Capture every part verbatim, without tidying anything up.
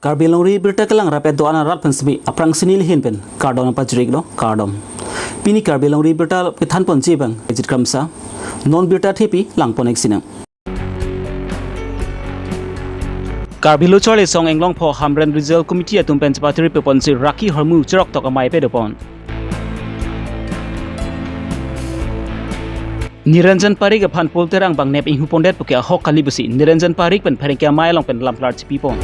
Karbi Longri Birta kelang rapet do-an arat pen semi aphrang sini lihin pen kardom pajiriklo, kardom. Pini Karbi Longri Birta kethan ponji abang Ajit Kramsa, non birta thepi lang pon-ik sinang. Karbi Lo Charli Asong Anglong pho Hamren Regional Committee atum pen chepatiri ponsi Rakhi Hormu cheroktok amei pado pon. Niranjan Parik aphan Pul Terang bang nep inghu pondet puke ahok kali pusi Niranjan Parik pen pherangke amei along pen lamklar chipi pon.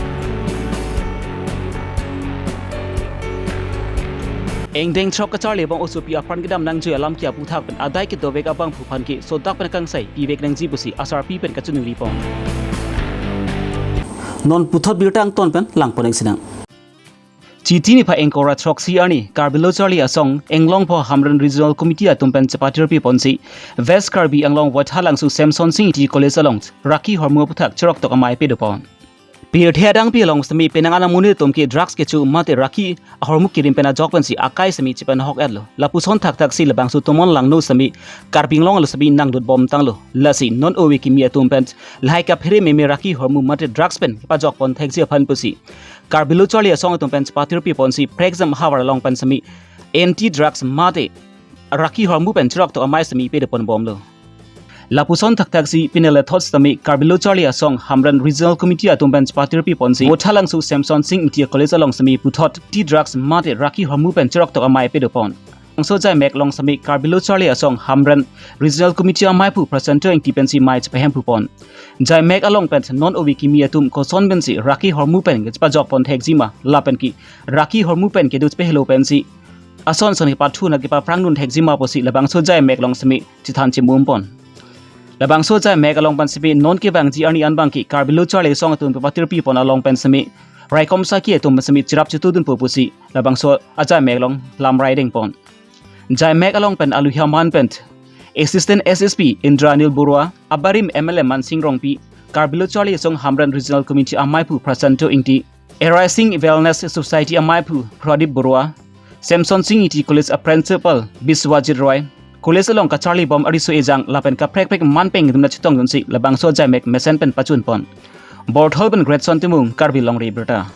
Angdeng throk kacharli abang osopi apran kedam nangjui alam ke aputhak pen adai kedovek abangphu aphan ke sodak pen kangsai pivek nangji pusi asarpi pen kachiningri pon. Non puthot birta angton pen lang pon-ik sinang. Chiti niphai ingkoi ra throksi arni Karbi Lo Charli Asong Anglong pho Hamren Regional Committee atum pen chepatiri ponsi West Karbi Anglong Voithalangso Semson Sing Ingti College along Rakhi Hormu aputhak cheroktok amei pado pon. Pirthe adangpi along semi penang an amonit atum ke drugs kecho mate Rakhi ahormu kirim pen ajok pensi akai semi chepanhok-etlo. Lapuson thakthaksi labangso tomon langno semi Karbi Anglong alo semi nangdut bom tanglo. Lasi non ove kimi atum pen lahai kaphere meme Rakhi Hormu mate drugs pen pajok pon thekji aphan pusi Karbi Lo Charli Asong atum pen chepatiri ponsi prekjam havar along pen semi anti drugs mate Rakhi Hormu pen cheroktok amei semi pado pon bomlo. Lapuson thakthaksi penang le thot sitame Karbi Lo Charli Asong Hamren Regional Committee atum pen chepatiri ponsi Voithalangso Semson Sing Ingti College along semi puthot anti drugs mate Rakhi Hormu pen cheroktok amei pado pon. Labangso ajaimek along semi Karbi Lo Charli Asong Hamren Regional Committee ameiphu Prasanto Ingti pensi mei chepahemphu pon. Ajaimek along pen non ove kimi atum koson pensi Rakhi Hormu pen kepajok pon thekji ma lapen ke Rakhi Hormu pen kedo chepahelo pensi ason son kepathu na kepaphrang dun thekji ma pusi labangso ajaimek along semi chethan chimum pon. Labangso ajaimek along pen semi non kevangji arni an bang ke Karbi Lo Charli Asong atum chepatiri pon along pen semi raikom saki atum semi cherap chetudun po pusi labangso ajaimek along lamrai deng pon. Ajaimek along pen aluhi aman pen Assistant S S P Indranil Baruah, abarim M L A Mansing Rongpi, Karbi Lo Charli Asong Hamren Regional Committee ameiphu Prasanto Ingti, Arising Wellness Society ameiphu Pradip Baruah, Semson Sing Ingti College a Principal Biswajit Roy, College along kacharli bom ariso ejang lapen kaprek prek man peng dum na chetong dunsi labangso ajaimek mesen pen pachun pon. Borthol pen Greatson Timung, Karbi Longri Birta.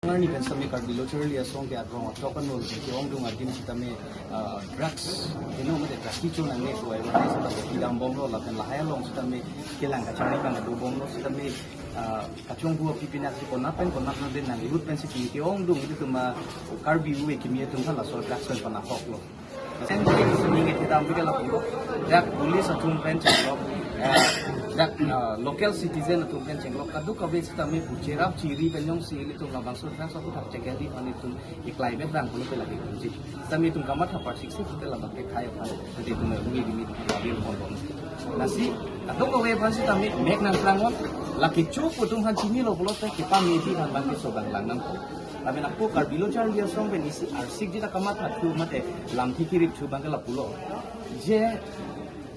Arni pen sitame Karbi Lo Charli Asong ke arong athok anol ke ongdung adim sitame, ah, drugs, you know, mate drugs kecho nangne so awareness ta kedam bomlo lapen lahai along sitame kelang kacharli abang do bomlo sitame, ah, kachonghu api pinak si konat pen konat nang den nanglut pensi ke ongdung itum ma Karbi ove kimi atum kan laso drugs pen panahoklo. Sen ke sini ke kita ambil lapulo. Dak police atum pen chenglok, eh, dak, eh, local citizen atum pen chenglok. Kadokave sitame pu cherap chiri pen jongsi ilitum labangso drugs aputhak chekeli aphan itum iklai bet bang pulo pela ke kunji. Sitame itum kamatha parsiksi pute labang ke khai aphan. Jadi itum umi bini itum abil pon pon. Lasi kadokave aphan sitame mek nangplang non. Lake chup atum aphan chinilo pulote kepamedi aphan bang keso bang lang nang. Lapen ako Karbi Lo Charli Asong pen isi arsik jita kamatha thu mate lamthe kirip thu bang ke lapulo. Je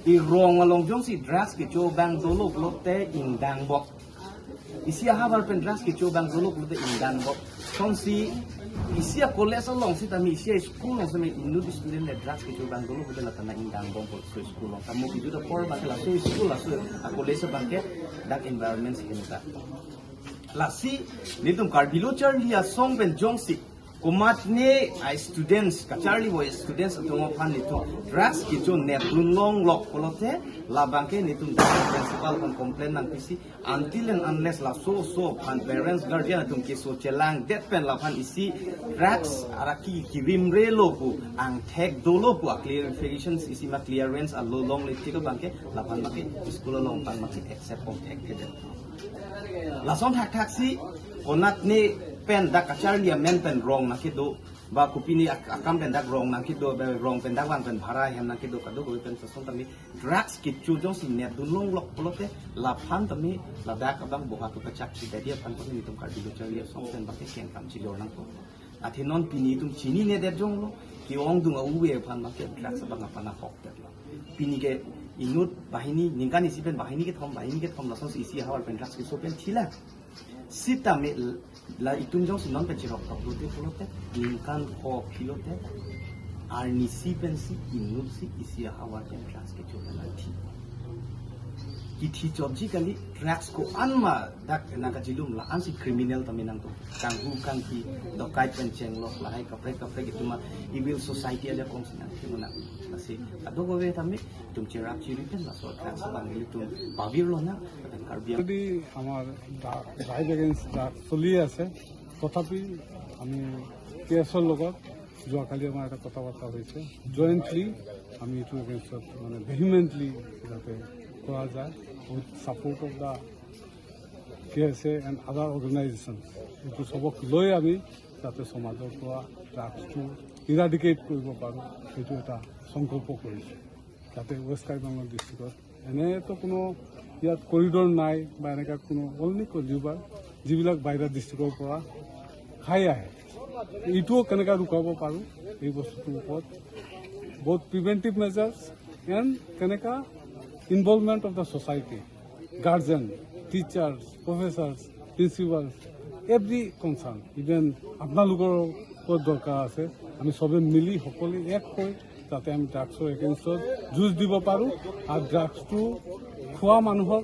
arong along jongsi drugs kecho bang dolo pulote ingdang bom. Isi ahavar pen drugs kecho bang dolo pulote ingdang bom. Songsi isi a college along sitame isi a school along sitame inut student le drugs kecho bang dolo pulote lata na ingdang bom pulo school along. Kamo kejuda apor bang ke laso school laso a college bang ke dak environment si kena. Lasi, nelitum Karbi Lo Charli Asong pen jongsi komatne a students, kacharli vo students atum aphan nelitum drugs kecho nep dun longlok pulote, labang ke nelitum principal aphan complain nangpisi, until and unless laso oso aphan parents guardian atum keso chelangdet pen laphan isi drugs a Rakhi kirimrelo pu angthek dolo pu a clarifications isi ma clearance alo longle tik abang ke laphan ma ke school along aphan ma ke accept kong thekthedet. Lason thakthaksi konatne pen dak kacharli amen pen rong nangkedo, ba kopine ak-, akam pen dak rong nangkedo, ba rong pen dak vang pen bhara hem nangkedo kadokave pen lason tame drugs kecho jongsi nep dun longlok pulote laphan tame ladak abang boha tu kachak si dadi aphan tame nelitum Karbi Lo Charli Asong pen bang ke kengkam chijor nangpo. Athe non pini itum chininedet jonglo, ke-ongdung a-ove aphan bang ke drugs abang aphan ahokdetlo. Pini ke inut banghini, ningkan isi pen banghini kethom, banghini kethom lasonsi isi ahavar pen drugs keso pen thila. Sitame la itum jongsi non pen cheroktok lote pulote, ningkan ko philote, arnisi pensi inutsi isi ahavar pen drugs kecho pen athi. Ithi chotji kali, drugs ko-an ma dak nangkachilum la-ansi criminal tame nangtum. Kanghu kangki, dokai pen chenglok lahai kaprek kaprek itum ma evil society ajakongsi nangkemuna. Lasi kadokave tame itum cherap chiri pen laso drugs abang ilitum pavirlonang, lapen Karbi Ang- যদি আমাৰ drug against drug চলি আছে, তথাপি আমি কে এছৰ লগত যোৱাকালি আমাৰ এটা কথা বাৰ্তা হৈছে। জইণ্টলি আমি এইটো এগেইনষ্টত মানে ভেহিমেণ্টলি যাতে কৰা যায়, with support of the K S A and other organizations, এইটো সবক লৈ আমি যাতে সমাজৰ পৰা ড্ৰাগছটো ইৰাডিকেট কৰিব পাৰোঁ, সেইটো এটা সংকল্প কৰিছোঁ। যাতে ৱেষ্ট কাৰ্বি আংলং ডিষ্ট্ৰিক্টত এনেতো কোনো ইয়াত কৰিডৰ নাই বা এনেকুৱা কোনো অনলি কনজিউমাৰ যিবিলাক বাহিৰা ডিষ্ট্ৰিক্টৰ পৰা খাই আহে, এইটোও কেনেকৈ ৰুকাব পাৰোঁ, এই বস্তুটোৰ ওপৰত বহুত প্ৰিভেণ্টিভ মেজাৰ্ছ এণ্ড কেনেকা involvement of the society, guardian, teachers, প্ৰফেচাৰ্ছ, প্ৰিন্সিপালছ, এভৰি কনচাৰ্ণ, ইভেন আপোনালোকৰ ওপৰত দৰকাৰ আছে। আমি সবে মিলি সকলোৱে এক হৈ যাতে আমি ড্ৰাগছৰ এগেইনষ্টত যুঁজ দিব পাৰোঁ আৰু ড্ৰাগছটো খোৱা মানুহক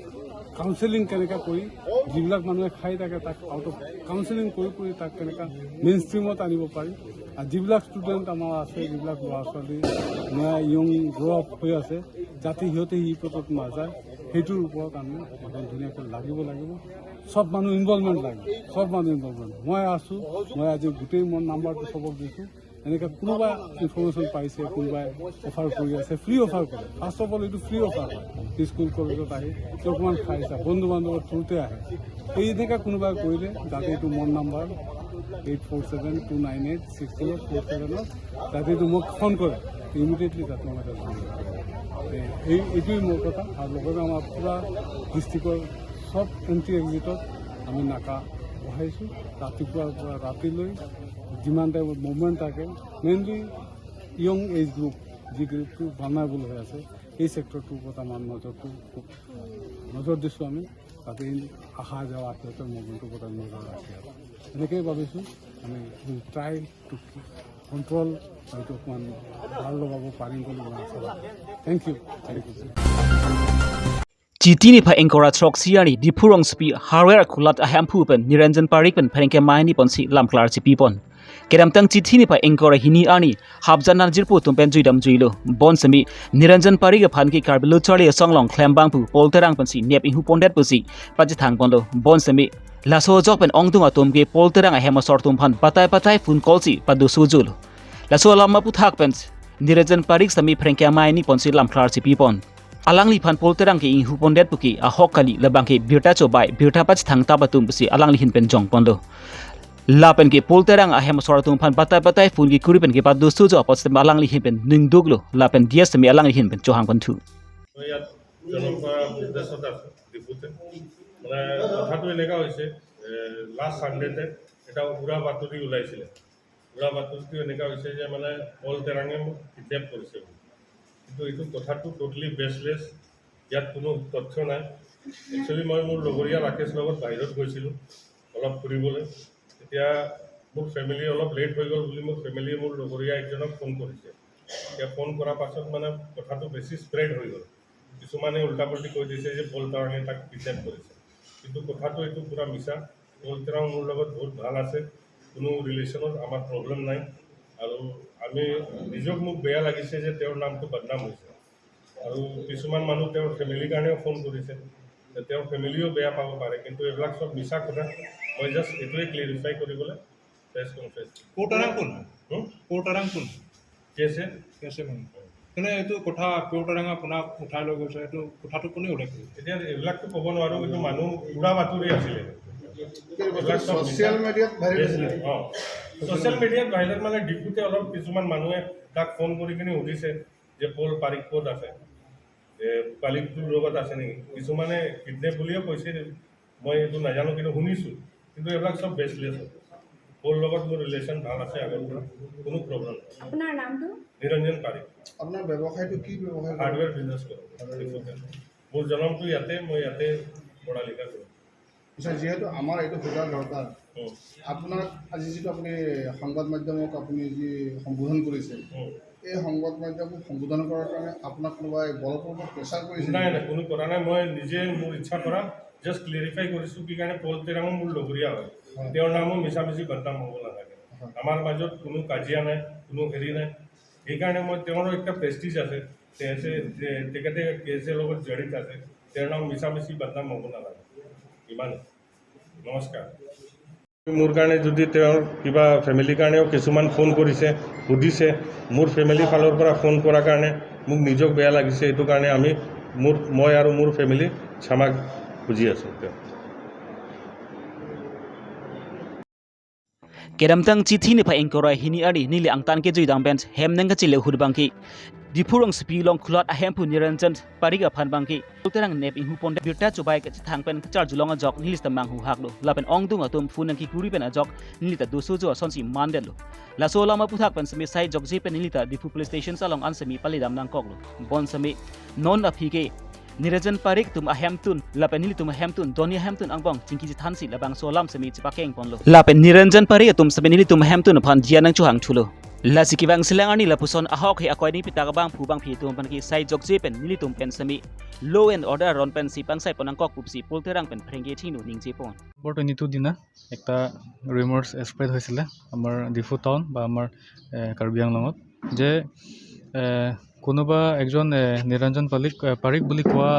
কাউন্সেলিং কেনেকৈ কৰি, যিবিলাক মানুহে খাই থাকে তাক আউট অফ কাউন্সেলিং কৰি কৰি তাক কেনেকৈ মেইন ষ্ট্ৰীমত আনিব পাৰি। আৰু যিবিলাক ষ্টুডেণ্ট আমাৰ আছে, যিবিলাক ল'ৰা ছোৱালী নয়া য়ং গ্ৰ' আপ হৈ আছে, যাতে সিহঁতে সেই পথত নাযায়, সেইটোৰ ওপৰত আমি একদম ধুনীয়াকৈ লাগিব লাগিব। সব মানুহ ইনভলভমেণ্ট লাগে, সব মানুহ ইনভলভমেণ্ট। মই আছোঁ, মই আজি গোটেই মোৰ নাম্বাৰটো সবক দিছোঁ। এনেকৈ কোনোবা ইনফৰমেশ্যন পাইছে, কোনোবাই অফাৰ কৰি আছে, ফ্ৰী অফাৰ কৰে। ফাৰ্ষ্ট অফ অল এইটো ফ্ৰী অফাৰ হয়। স্কুল কলেজত আহি তেওঁ অকণমান খাই চায়, বন্ধু বান্ধৱৰ থ্ৰুতে আহে। এই এনেকুৱা কোনোবাই কৰিলে যাতে এইটো মোৰ number eight four seven two nine eight six zero' four ছেভেনত যাতে এইটো মোক ফোন কৰে, ইমিডিয়েটলি যাতে মই এটা জনাম। এই, এই এইটোৱেই মোৰ কথা। আৰু লগতে আমাৰ পূৰা ডিষ্ট্ৰিক্টৰ সব এণ্ট্ৰি এক্সিটত আমি নাকা বহাইছোঁ। ৰাতিপুৱাৰ পৰা ৰাতিলৈ যিমান টাইমত মুভমেণ্ট থাকে, মেইনলি য়ং এজ গ্ৰুপ, যি গ্ৰুপটো ভালনাৰেবল হৈ আছে, এই ছেক্টৰটোৰ ওপৰত আমাৰ নজৰটো খুব নজৰ দিছোঁ আমি। তাতে অহা যোৱা সিহঁতৰ মুভমেণ্টটোৰ ওপৰত আমি নজৰ ৰাখি আছোঁ। এনেকেই ভাবিছোঁ আমি ট্ৰাই টু কণ্ট্ৰল, হয়তো অকণমান ভাল লগাব পাৰিম বুলি মই আশা ৰাখোঁ। Thank you, thank you. Chiti niphai ingkoi ra throk si arni Diphu rongsopi Harwer Khulat ahemphu pen Niranjan Parik pen pherangke mai ni ponsi lamklar chipipon. Kedamtang Chiti niphai ingkoi ra hini arni Hapjan Nangjirpo atum pen juidam juilo. Bonsemi Niranjan Parik aphan ke Karbi Lo Charli Asong along klembang pu Pol Terang pensi nep inghu pondet pusi pachethang ponlo. Bonsemi laso ajok pen ongdung atum ke Pol Terang ahem asor atum aphan batai batai phone call si padosojulo. Laso alam aphuthak pen Niranjan Parik sitame pherangke mai ni ponsi lamklar chipipon. Alangliphan Pol Terang ke inghu pondet puke ahok kali, labang ke birta chobai, birta pachethang tap atum pusi alangli ahin pen jongponlo. Lapen ke Pol Terang ahem asor atum aphan batai batai phone ke kuri pen ke padosojo apot sitame alangli ahin pen ningduklo, lapen D S sitame alangli ahin pen chohang ponthu. মই ইয়াত জনক পৰা বিজনেছত আছোঁ ডিফুতে। মানে কথাটো এনেকুৱা হৈছে, লাষ্ট ছানডেতে এটা উৰা বাতৰি ওলাইছিলে। উৰা বাতৰিটো এনেকুৱা হৈছে যে মানে পল তেৰাঙে মোক কিডনেপ কৰিছে বুলি। কিন্তু এইটো কথাটো ট'টেলি বেচলেছ, ইয়াত কোনো তথ্য নাই। একচুৱেলি মই মোৰ লগৰীয়া ৰাকেশ লগত বাহিৰত গৈছিলোঁ অলপ ফুৰিবলৈ। তেতিয়া মোৰ ফেমিলি অলপ লেট হৈ গ'ল বুলি মোৰ ফেমিলিয়ে মোৰ লগৰীয়া একজনক ফোন কৰিছে। এতিয়া ফোন কৰাৰ পাছত মানে কথাটো বেছি স্প্ৰেড হৈ গ'ল। কিছুমানে উল্টা পুল্টি কৈ দিছে যে পল তেৰাঙে তাক কিডনেপ কৰিছে, কিন্তু কথাটো এইটো পূৰা মিছা। পল তেৰাং মোৰ লগত বহুত ভাল আছে, কোনো ৰিলেশ্যনত আমাৰ প্ৰব্লেম নাই। আৰু আমি নিজক, মোক বেয়া লাগিছে যে তেওঁৰ নামটো বদনাম হৈছে। আৰু কিছুমান মানুহ তেওঁৰ ফেমিলিৰ কাৰণেও ফোন কৰিছে, তে তেওঁৰ ফেমিলিয়েও বেয়া পাব পাৰে, কিন্তু এইবিলাক চব মিছা কথা। মই জাষ্ট এইটোৱে ক্লেৰিফাই কৰিবলৈ প্ৰেছ কনফাৰেন্স। পল তেৰাং কোন? হুম? পল তেৰাং কোন? কেছে? কেছে কোন? কোনে এইটো কথা পল তেৰাং আপোনাক উঠাই লৈ গৈছে, এইটো কথাটো কোনে ওলাইছে? এতিয়া এইবিলাকতো ক'ব নোৱাৰোঁ, কিন্তু মানুহ উৰা বাতৰি আছিলে। এইবিলাক চব মিছা। ছ'চিয়েল মিডিয়াত ভাইৰেল বেছ-, হৈছে। অ। ছ'চিয়েল মিডিয়াত ভাইৰেল মানে ডিফুতে অলপ কিছুমান মানুহে তাক ফোন কৰি কিনে সুধিছে যে পল পাৰিক ক'ত আছে, যে পাৰিকটোৰ লগত আছে নেকি? কিছুমানে কিডনেপ বুলিয়ে কৈছে, মই এইটো নাজানো, কিন্তু শুনিছোঁ। কিন্তু এইবিলাক চব বেচলেছ হয়। পলৰ লগত মোৰ ৰিলেশ্যন ভাল আছে আগৰ পৰা, কোনো প্ৰব্লেম নাই। আপোনাৰ নামটো? নিৰঞ্জন পাৰিক। আপোনাৰ ব্যৱসায়টো কি ব্যৱসায় কৰে? হাৰ্ডৱেৰ বিজনেছ কৰোঁ। মোৰ জনমটো ইয়াতে, মই ইয়াতে পঢ়া লিখা কৰোঁ। আচ্ছা, যিহেতু আমাৰ এইটো সোধা দৰকাৰ, হুম। আপোনাক আজি যিটো আপুনি সংবাদ মাধ্যমক আপুনি যি সম্বোধন কৰিছে, হুম। এই সংবাদ মাধ্যমক সম্বোধন কৰাৰ কাৰণে আপোনাক কোনোবাই বলপূৰ্বক প্ৰেছাৰ কৰিছে নাই নেকি? নাই, কোনো কৰা নাই। মই নিজে মোৰ ইচ্ছা কৰা, জাষ্ট ক্লেৰিফাই কৰিছো। কি কাৰণে? পল তেৰাঙো মোৰ লগৰীয়া হয়। হয়। তেওঁৰ নামো মিছামিছি বদনাম হ'ব নালাগে। হয়। আমাৰ মাজত কোনো কাজিয়া নাই, কোনো হেৰি নাই। সেইকাৰণে মই, তেওঁৰ একটা প্ৰেষ্টিজ আছে, তে আছে, তে-, তেখেতে কেছৰ লগত জড়িত আছে, তেওঁৰ নাম মিছামিছি বদনাম হ'ব নালাগে। ইমানে। নমস্কাৰ। মোৰ কাৰণে যদি তেওঁৰ কিবা ফেমিলিৰ কাৰণেও কিছুমান ফোন কৰিছে, সুধিছে, মোৰ ফেমিলিৰ ফালৰ পৰা ফোন কৰাৰ কাৰণে মোক নিজক বেয়া লাগিছে। এইটো কাৰণে আমি, মোৰ, মই আৰু মোৰ ফেমিলি ক্ষমা খুজি আছোঁ তেওঁ। Kedamtang Chithi niphai ingkoi ra hini arni neli angtan kejui dam pen hem nangkachele ahut abangke Diphu rongsopi along Khulat ahemphu Niranjan Parik aphan abangke Pol Terang nep inghu pon birta chubai kachethang pen kacharjulong ajok neli sita manghu haklo. Lapen ongdung atum phone nangkikuri pen ajok neli ta doso jo asonsi mandetlo. Laso alam aphuthak pen semi sai jokje pen neli ta Diphu Police Station along an semi pali dam nangkoklo. Bonsemi non aphi ke Niranjan Parik atum ahemtun lapen nelitum ahemtun, doni ahemtun angbong chingki chethansi labangso alam semi chepakeng ponlo. Lapen Niranjan Parik atum semi nelitum ahemtun aphan diya nangchohang thulo. Lasi kevang selang arni lapuson ahok he akoi ni pitak abangphu bangphi atum aphan ke sai jokje pen nelitum pen semi law and order aron pensi pangsai pon nangkok pusi Pol Terang pen phrengke thinu ningje pon. December twenty two দিনা এটা ৰিমাৰ্ছ স্প্ৰেড হৈছিলে আমাৰ ডিফু টাউন বা আমাৰ, এ, কাৰ্বি আংলঙত যে, এ, কোনোবা একজন, এ, নিৰঞ্জন পালিক, এ, পাৰিক বুলি কোৱা,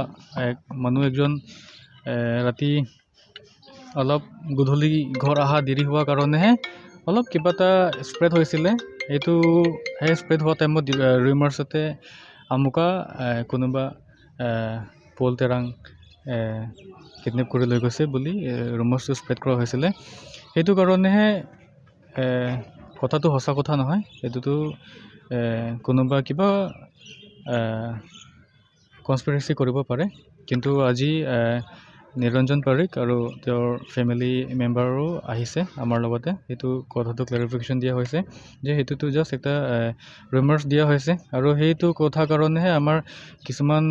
এ, মানুহ একজন, এ, ৰাতি অলপ গধূলি ঘৰ অহা দেৰি হোৱা কাৰণেহে অলপ কিবা এটা স্প্ৰেড হৈছিলে। এইটো সেই স্প্ৰেড হোৱা টাইমত ডি-, এ, ৰিমাৰ্ছতে আমুকা, এ, কোনোবা, এ, পল তেৰাং, এ, কিডনেপ কৰি লৈ গৈছে বুলি, এ, ৰুমাৰ্ছটো স্প্ৰেড কৰা হৈছিলে। সেইটো কাৰণেহে, এ, কথাটো সঁচা কথা নহয়। এইটোতো, এ, কোনোবা কিবা, এ, কনস্পিৰেচি কৰিব পাৰে। কিন্তু আজি, এ, নিৰঞ্জন পাৰিক আৰু তেওঁৰ ফেমিলি মেম্বাৰো আহিছে আমাৰ লগতে। সেইটো কথাটো ক্লেৰিফিকেশ্যন দিয়া হৈছে যে সেইটোতো জাষ্ট এটা, এ, ৰুমাৰ্ছ দিয়া হৈছে। আৰু সেইটো কথা কাৰণেহে আমাৰ কিছুমান,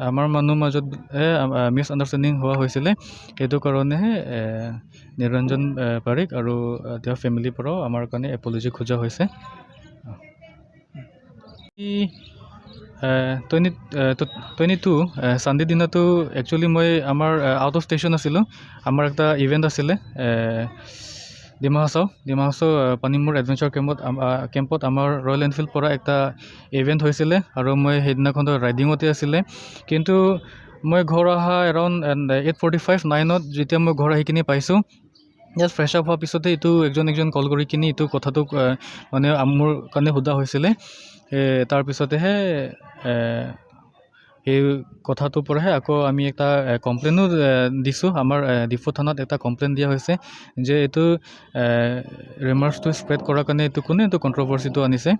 আমাৰ মানুহ মাজত, এ, আ, আ, মিছ আণ্ডাৰষ্টেণ্ডিং হোৱা হৈছিলে। সেইটো কাৰণেহে, এ, নিৰঞ্জন, এ, পাৰিক আৰু, এ, তেওঁৰ ফেমিলিৰ পৰাও আমাৰ কাৰণে এপলজি খোজা হৈছে। এই, এ, টুৱেণ্টি, এ, টু-, টুৱেণ্টি টু, এ, ছানডে দিনাটো একচুৱেলি মই আমাৰ, এ, আউট অফ ষ্টেচন আছিলোঁ। আমাৰ এটা ইভেণ্ট আছিলে, এ, ডিমা হাছাও, ডিমা হাছাও, এ, পানীমূৰ এডভেঞ্চাৰ কেম্পত, আম-, আ, কেম্পত আমাৰ ৰয়েল এনফিল্ড পৰা এটা ইভেণ্ট হৈছিলে আৰু মই সেইদিনাখনতো ৰাইডিঙতে আছিলে। কিন্তু মই ঘৰ অহা এৰাউণ্ড, এ, এইট ফৰ্টি ফাইভ, নাইনত যেতিয়া মই ঘৰ আহি কিনি পাইছোঁ, জাষ্ট ফ্ৰেছ আপ হোৱাৰ পিছতে এইটো একজন একজন কল কৰি কিনি এইটো কথাটো, এ, মানে, আ, মোৰ কাৰণে সোধা হৈছিলে। এ, তাৰ পিছতেহে, এ, সেই কথাটোৰ পৰাহে আকৌ আমি এটা, এ, কমপ্লেইনো, এ, দিছোঁ। আমাৰ, এ, ডিফু থানাত এটা কমপ্লেইন দিয়া হৈছে যে এইটো, এ, ৰিমাৰ্ছটো স্প্ৰেড কৰাৰ কাৰণে এইটো কোনে এইটো কণ্ট্ৰভাৰ্চিটো আনিছে।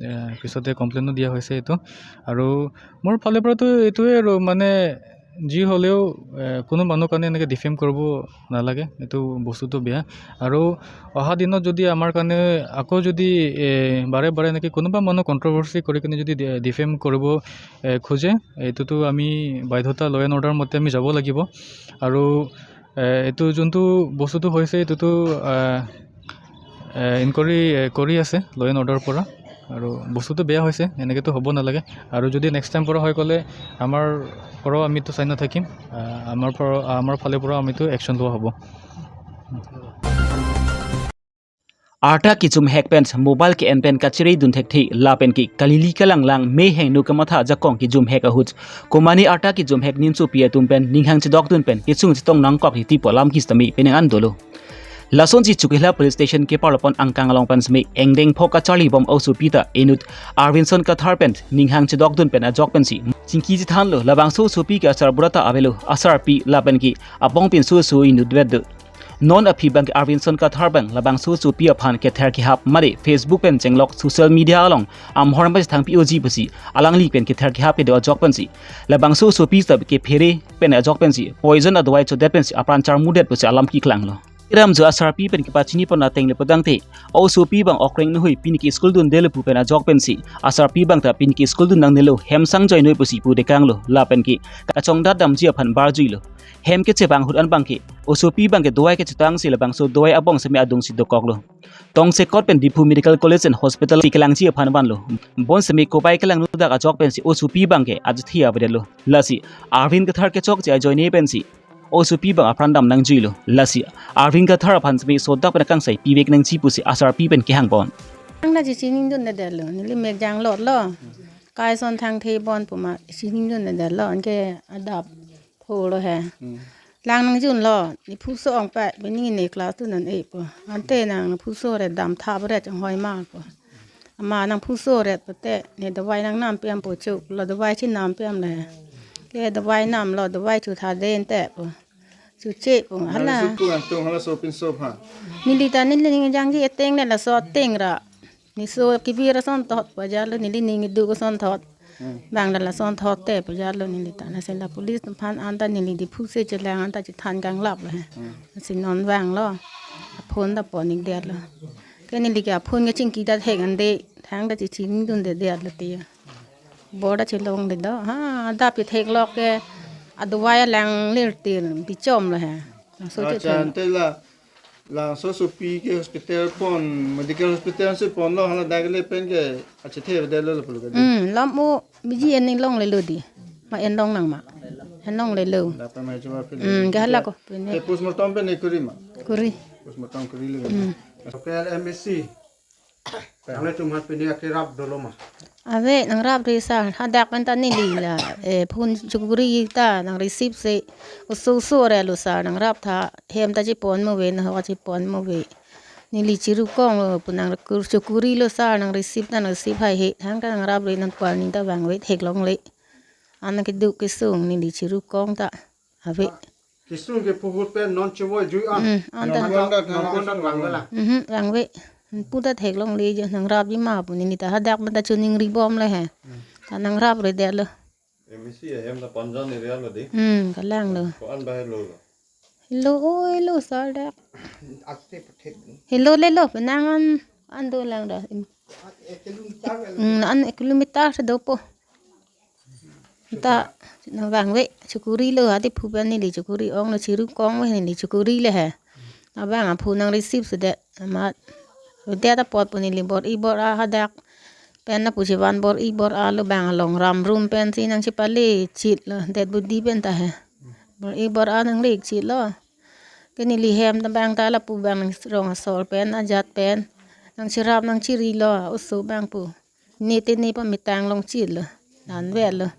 এ, পিছতে কমপ্লেইনো দিয়া হৈছে এইটো। আৰু মোৰ ফালৰ পৰাতো এইটোৱে আৰু, মানে, যি হ'লেও, এ, কোনো মানুহ কাৰণে এনেকৈ ডিফেম কৰিব নালাগে, এইটো বস্তুটো বেয়া। আৰু অহা দিনত যদি আমাৰ কাৰণে আকৌ যদি, এ, বাৰে বাৰে এনেকৈ কোনোবা মানুহ কণ্ট্ৰভাৰ্চি কৰি কিনে যদি ডি-, ডিফেম কৰিব, এ, খোজে, এইটোতো আমি বাধ্যতা ল' এণ্ড অৰ্ডাৰ মতে আমি যাব লাগিব। আৰু, এ, এইটো যোনটো বস্তুটো হৈছে, এইটোতো, এ, এ, ইনকুৱাৰী, এ, কৰি আছে ল' এণ্ড অৰ্ডাৰ পৰা। আৰু বস্তুটো বেয়া হৈছে, এনেকৈতো হ'ব নালাগে। আৰু যদি নেক্সট টাইম পৰা হয় ক'লে আমাৰ পৰাও আমিতো চাই নাথাকিম। আ, আমাৰ পৰা, আমাৰ ফালৰ পৰাও আমিতো একশ্যন লোৱা হ'ব। Arta kejum hek pen mobile ke-en pen kachere dun thekthe lapen ke kalili kalanglang mehang nu kamatha ajakong kejum hek ahut, komane arta kejum hek ninsopi atum pen ninghang chedok dun pen kechung chetong nangkok hiti pu alam kisitame penang an dolo. Lasonsi Chokihola Police Station keparlopon angkang along pen seme engdeng phok kacharli bom osopi ta inut Arvinson Kathar pen ninghang chedok dun pen ajok pensi chingki chethanlo. Labangso osopi ke asarbura ta avelo, asarpi lapen ke abong pinso so inut vet do. Non aphi abang ke Arvinson Kathar abang labangso osopi aphan kether kehap mare Facebook pen chenglok social media along amhor pachethangpi oji pusi alangli pen kether kehap kedo ajok pensi labangso osopi ta kephere pen ajok pensi poison adawai chodet pensi apran charmudet pusi alam keklanglo. Ramjo asarpi pen kepachini pon ateng le putangte, osopi abang okreng nuhui pini ke school dundelo pu pen ajok pensi asarpi abang ta pini ke school dun nangnelo, hem sang joinoi pusi pu dekanglo. Lapen ke kachongdat damji aphan barjuilo. Hem kechevang ahut an abang ke osopi abang ke dawai kechetangsi labangso dawai abong seme adungsi dokoklo. Tongsekot pen Diphu Medical College and Hospital si kelangji aphan vanlo. Bonseme kopai kelangno dak ajok pensi osopi abang ke ajathi avedetlo. Lasi Arvind Kathar kechokche ajoine pensi osopi abang apran dam nangjuilo. Lasi Arvind Kathar aphan seme sodak pen akangsai pivek nangji pusi asarpi pen kehang pon. Thangta chechiningdundedetlo, neli mek janglotlo. Kaison thangthe pon pu ma chiningdundedetlo. Anke adap pholo he. Hmm. Lang nangjunlo, ne phuso ong pa, pini ne class two non e po. Ante nang phuso re dam thap re chonghoi ma po. Ama nang phuso re pote, ne dawai nangnam piam po choklo, dawai chinam piam le. Ke dawai namlo, dawai chotha den te po. Choche po, hala. Nang si ku angtung hala sopinso pha. Neli ta neli ning jangji ateng le laso ateng ra. Ne so kebir asonthot pajarlo, neli ning keduk asonthot. Hmm. Bang la lasonthot te pajarlo neli ta. Lasi la police aphan anta neli Diphu si chelang anta chethan kanglaplo he. Hmm. Lasi non vanglo. Aphone ta pon-ikdetlo. Ke neli ke aphone kechingki ta thek ande. Thangta chechiningdundedetlo te. Bor ta chelongledet. Ha, adap ketheklok ke adawai alang lir tir bichomlo he. So Acha, chethek. Ante la, laso sopi ke hospital pon, medical hospital si ponlo, hala dak le pen ke achethe avedetlo pulo ke. Hmm, lam o biji en longlelo di. Ma en long nang ma. En longlelo. Dak pen ma chuwa pil. Hmm, ke hala ko pine. Ke postmortem pen ne kuri ma. Kuri. Postmortem kuri le. Hmm. Hospital M A C. Ang le chumhat pini akerap dolo ma. Ave, nangrapre sir, hadak pen ta neli la, eh, phone chokuri ta nang receive si, oso oso re lo sir, nangrap tha, hem ta chepon mo ve, nahok chepon mo ve. Neli chirukong lo, pu nang kur chokuri lo sir, nang receive ta nang receive haihe, thangta nangrapre non pal ning ta vangve theklongle. An keduk kesung neli chirukong ta, ave. Kesung ke puhut pen non chevoi jui an. Hmm, anta. Non pon dat, non pon dat vangve la. Mhm, vangve. Pu ta theklongle je nangrapji ma pu neli ta hadak pen ta choningri bomle he. Hmm. Ta nangradetlo. M A C ahem ta Panjan area lo di. Hmm, kalanglo. Ko-an ba helo lo. Helo, oi lo sir dak. Akte pathek. Helo lelo penang an, an dolang da. Hmm, an kilometer si dopo. Ta nang vangve chokuri lo, adi phu pen neli chokuri onglo, chirukong ve neli chokuri le he. Nang vang aphu nang receive sedet amat. Vedet apot pu neli bor-i bor-a hadak pen lapu chevan bor-i bor-a lo, bang along ram rum pensi nang chepale chitlo, det budi pen ta he. Bor-i bor-a nang lek chitlo. Ke neli hem ta bang ta lapu bang nang rong asor pen ajat pen nang cherap nang chirilo, oso bang pu. Ne te ne pamitang long chitlo. Nanvetlo.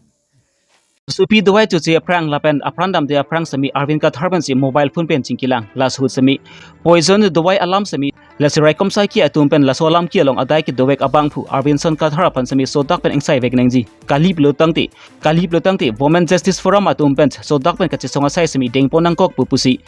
Sopi dawai choche aphrang lapen apran damde aphrang semi Arvind Kathar pensi mobile phone pen chingkilang. Laso ahut semi poison dawai alam semi, lasi raikom saiki atum pen laso alam ke along adai kedovek abangphu Arvinson Kathar aphan semi sodak pen ingsaivek nangji. Kali pulo tangte, kali pulo tangte Women Justice Forum atum pen sodak pen kachesong asai semi dengpon nangkok pu pusi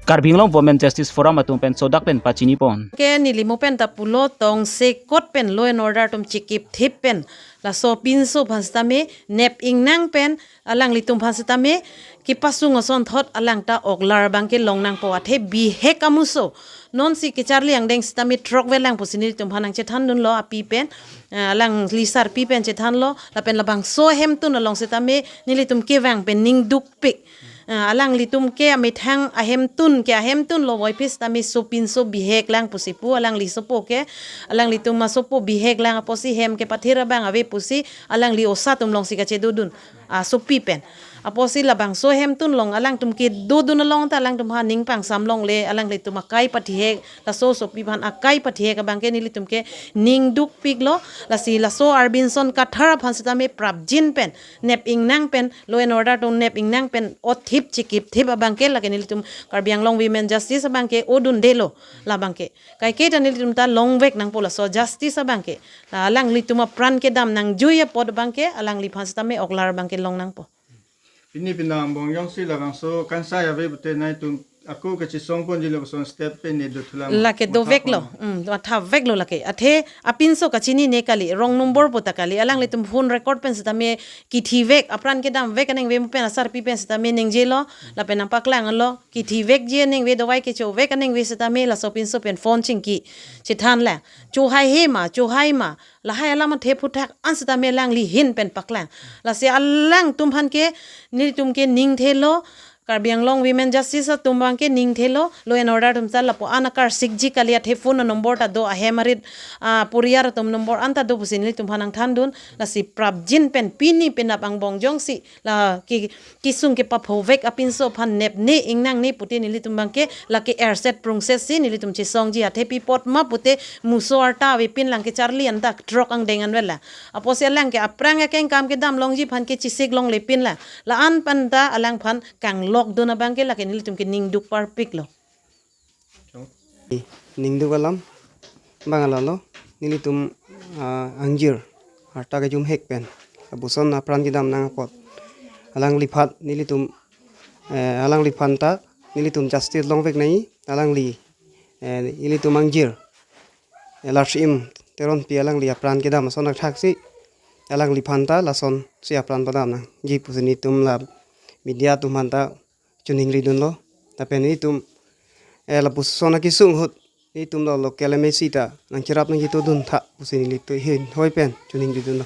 Karbi Anglong Women Justice Forum atum pen sodak pen pachini pon. Ke neli mo pen ta pulo, tongsekot pen law and order atum chekip thip pen laso pinso aphan sitame nep ingnang pen alanglitum aphan sitame kepasung asonthot alang ta oklar abangke long nangpo, athe bihek amuso. Nonsi kecharli angdeng sitame throkvelang pusi nelitum aphan nangchethandunlo api pen, eh, alangli sarpi pen chethanlo, lapen labangso ahemtun along sitame nelitum kevang pen ning dukpik. Eh, alanglitum ke amethang ahemtun ke ahemtun lo voiphis tame sopinso bihek lang pusi pu, alangli sopo ke, alanglitum asopo bihek lang apotsi hem kepathir abang ave pusi alangli osa atum alongsi kachedodun, ah, sopi pen. Apotsi labangso ahemtun along alangtum kedodun along ta alangtum ha ning pangsam longle, alanglitum akai pathihek, laso sopi aphan akai pathihek abangke nelitum ke ning dukpiklo, lasi laso Arvinson Kathar aphan sitame prapjin pen nep ingnang pen, law and order atum nep ingnang pen othip chekip thip abangke lake nelitum Karbi Anglong Women Justice abangke odundelo labangke. Kaike ta nelitum ta longvek nangpo laso justice abangke. La alanglitum apran kedam nangjui apot abangke alangliphan sitame oklar abangke long nangpo. Pini penang angbong jongsi labangso kangsai ave pute nangtum Ako kachesong ponji lapuson step pen ne dothulang. Lake doveklo, mm, mathaveklo lake. Athe apinso kachinine kali, wrong number pu ta kali. Alanglitum phone record pen setame kithivek, apran kedamvek aningve mo pen asarpi pen setame ningjelo, lapen nangpaklanglo, kithivekji aningve, dovai kechovek aningve setame laso apinso pen phone chingki chethanlang. Chohaihe ma, chohai ma, lahai alam athe aphuthak an setame alangli ahin pen paklang. Lasi alangtum aphan ke, nelitum ke ningthelo, Karbi Anglong Women Justice atum abang ke ningthelo, law and order atum ta lapu-an akarsikji kali, athe phone number ta do, ahem arit, ah, poriyar atum number an ta do pusi nelitum aphan nangthandun. Lasi prapjin pen pini penap angbong jongsi la ke, kesung kepaphovek apinso aphan nepne ingnangne pute nelitum abang ke lake erset prungset si nelitum chesongji, athe pi apot ma pute muso arta avepin, lang kecharli anta throk angdeng anvet la. Apotsi alang ke aphrang akeng kam kedam longji aphan ke chesik longle pin la. La-an pen ta alangphan kanglokdun abang ke lake nelitum ke ningduk parpiklo. Ningduk alam abang lalo, nelitum, ah, angjir arta kejumhek pen lapuson apran kedam nang apot alangliphan nelitum, eh, alangliphan ta nelitum justice longvek nangji, alangli, eh, nelitum angjir, eh, Larsim Teronpi alangli apran kedam ason athaksi alangliphan ta lasonsi apran padam nangji pusi nelitum la media atum aphan ta choningridunlo. Lapen nelitum, eh, lapuson akesung ahut nelitum lo local M A C ta nangcherap nangchitodun tha pusi nelitum ahin hoi pen choningridunlo.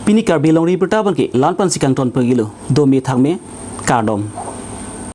Pini Karbi Longri Abirta abang ke la-an pensi kangton pagilo, dome thakme, kardom.